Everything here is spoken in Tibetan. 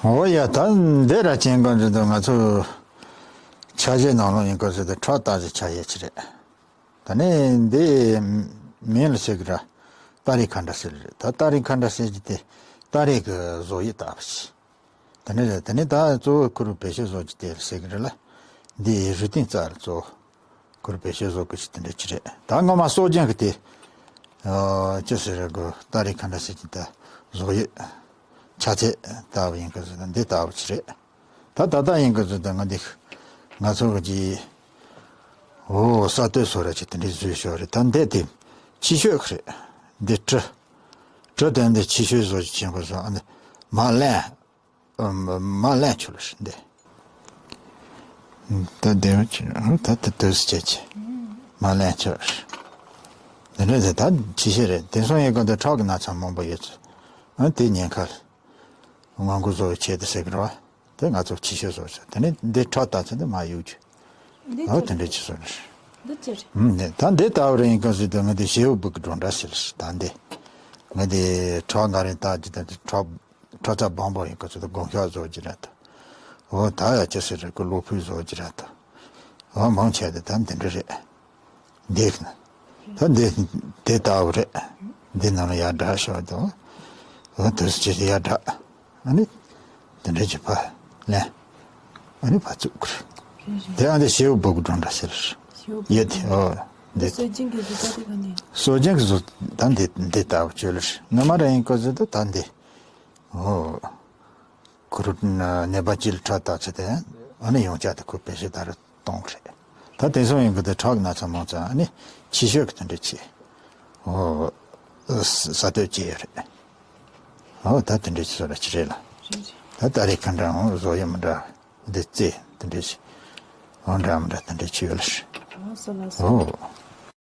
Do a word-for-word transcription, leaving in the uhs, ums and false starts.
འོ་ཡ། ད་འདི་ར་ཅན་གང་ཟེར་དུས་ང་ཚོ་ཆ་ཤས་ནང་ལོགས་ཡིན་གང་ཟེར་དུས་ཁྲག་བལྟ་ས་ཆ་ཤས་ཅིག་རེད། ད་ནི་འདི་མིང་ལ་ཟེར་གི་ར། སྟ་རེ་ཁ་འདྲ་ཟེར་རེད། ད་སྟ་རེ་ཁ་འདྲ་ཟེར་གྱི་དེ་སྟ་རེ་གི་བཟོ་དབྱིབས་ལྟ་བུ་ཞིག་ད་ནི་རེད། ད་ནི་ད་གཙོ་བོ་ཁོ་རང་བེད་སྤྱོད་བཟོ་གྱི་དེ་ཟེར་གི་རེད་ལ། འདི་རུས་གཏིང་རྩ་ལ་གཙོ་བོ་ཁོ་རང་བེད་སྤྱོད་བཟོ་གི་ཅིག་དེ་འདྲ་ཅིག་རེད། ད་སྔོན་མ་སྲོག་རྒྱུན་གི་དེ་ཨ་ཅི་ཟེར་རེད་གོ། སྟ་རེ་ཁ་འདྲ་ཟེར་གྱི་ད་བཟོ་དབྱིབས་ཆ་ཚད་ལྟ་བུ་ཡིན་གི་ཟེར་ན་འདི་ལྟ་བུ་ཅིག་རེད། ད་ད་ལྟ་ཡིན་གི་ཟེར་ན་ང་འདི་ང་ཚོ་གི་ཅིག་འོ་ས་སྟོད་སོགས་ར་ཅིག་དེ་འདྲའི་བཟོས་ཤོག་རེད། ད་འདི་དེ་ཕྱི་ཤོད་གི་རེད། འདི་གྲི། གྲི་དེ་འདི་ཕྱི་ཤོད་བཟོ་ཅིག་བྱེད་དགོས་སོང་། ཨ་ནི་མར་ལེན། ཨ་མ་མར་ལེན་ཆོག་ལ་ཤི་འདི། ད་འདི་བ་ཅི་ད་ད་དུས་སུ་བྱེད་ཀྱི། མར་ལེན་ཆོག་འདི་འདྲ་ཟེར་ད་ཕྱི་ཤོད་རེད། དེང་སང་ཡིན་གོ་འདི་ཁྲག་གི་ན་ཚ་མང་པོ་ཡོད་ཚུལ། ཨ་དེ་ཉེན་ཁ་ལ་སྔོན་འགོག་བཟོ་བའི་ཆེད་དུ་ཟེར་གི་རེད་བ། དེ་ང་ཚོ་ཕྱི་ཤོད་བཟོ་ཟེར། དེ་ནས་འདི་ཁྲག་ལྟ་ཚུལ་འདི་མར་གཡུག་རྒྱུ། འདི་ཨ་ཅི་དེ་འདྲ་རེད། ཅི་བཟོ་རེད། འདི་ཅི་རེད། ཨུམ་ནས་ད་འདི་ལྟ་བུ་རེ་ཡིན་གང་ཟེར་དུས་ང་འདི་ཞེའུ་སྦུག་གི་སྒྲོ་འདྲ་ཟེར་ད་འདི། ང་འདི་ཁྲག་འགའ་རེ་བལྟ་རྒྱུ་དང་ཁྲག་ཁྲག་རྩ་སྦོམ་པོ་ཡིན་ག་ཚོད་དུ་དགོང་ཤོག་བཟོ་གི་རེད་དོ། འོ་ད་ཡ་ཅི་ཟེར་རེད་གི་གློ་ཕུག་བཟོ་གི་རེད་དོ། འོ་མང་ཆེ་དེ་ད་འདི་འདྲ་རེད། འདི་ནི་ད་འདི་འདི་ལྟ་བུ་རེད། འདི་ནང་ལ་ཡར་བསྒྲགས་ཤོག་དོ། འོ་དུས་སུ་ཅི་ཡར་བསྒྲགས། ཨ་ནི་འདི་འདྲ་ཅིག་ཕར་ལེན། ཨ་ནི་ཕར་བཙུགས་དགོས་རེད། དེ་ཨ་འདི་ཞེའུ་སྦུག་གི་སྒྲོ་འདྲ་ཟེར། ཞེའུ་སྦུག་ཡོད་དེ། འོ་འདི་སྲོལ་རྒྱུན་གྱི་བཟོ་ལྟ་དེ་ག་ནས། སྲོལ་རྒྱུན་གྱི་བཟོ་ད་འདི་འདི་ལྟ་བུ་བཅོས་ལ་སྔ་མ་ར་ཡིན་ག་ཟེར་དུས་ད་འདི། འོ། ཁོ་རུ་ནད་པ་གཅིག་ལ་ཁྲག་བལྟ་ཚེ་དེ་ཨ་ནི་ཡོངས་ཁྱབ་དུ་ཁོ་བེད་སྤྱོད་ད་རུ་གཏོང་གི་རེད། ད་དེང་སང་ཡིན་གི་དེ་ཁྲག་ན་ཚ་མང་ཙང་ཨ་ནི་ཕྱི་ཤོད་ཀྱི་དེ་འདྲ་བྱེད། འོ། ས་སྟོད་བྱེད་ཡོད་རེད། འོ་ད་དེ་འདྲ་བྱེད་སོ་ར་ཅི་རེད་ལ། ད་ད་རེས་ཁ་འདྲ་འོ་བཟོ་ཡི་མི་འདྲ། འདི་རྩེ་དེ་འདྲ་བྱེད། འོ་འདྲ་མི་འདྲ་དེ་འདྲ་བྱེད་ཡོད་ལ། འོ་སོ་ལ་སོ། འོ།